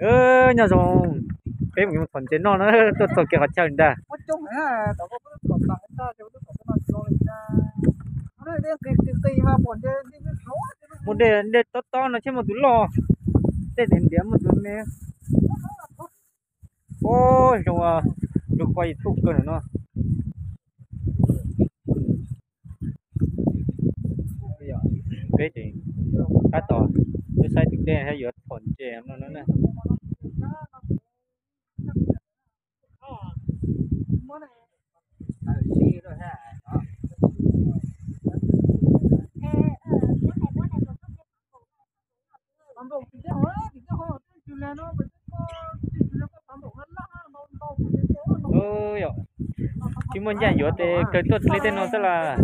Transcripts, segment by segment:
Nyob zoo, peb mus thom ntses noj na, tuaj txog kiag qhov chaw ntag. Muaj dej, dej tob tob no thiab muaj tus loj, dej ntiav ntiav muaj tus me. Ub, zoo, lub qhov YouTube kawg no. Peb ces tab tom tuaj saib tus dej thiab yuav thom ntses no na. Tsis muaj nyiaj yuav ces kawg tuaj dleb tej no xwb las.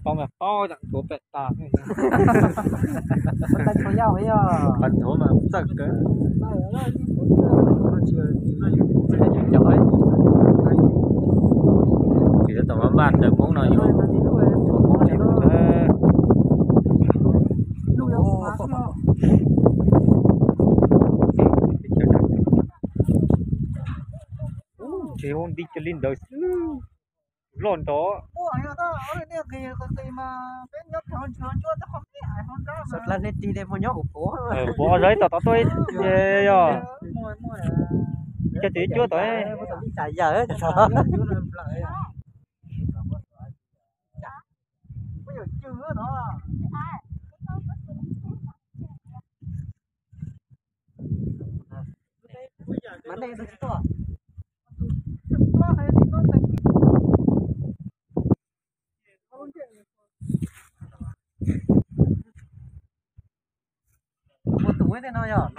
Tau mas paub, tuav pem tas. Qhov nthuav mas txawj kawg. Ces tab tom npaj daws poob no yuav ua poob li. Tsis ua nti cia li ntawd xwb, loj nrov. Puav leej tig li muaj nyob kuv puav. Puav zov ib tom tod tuaj yog. Cog tsis cuab tom. Muaj tus tej no yog.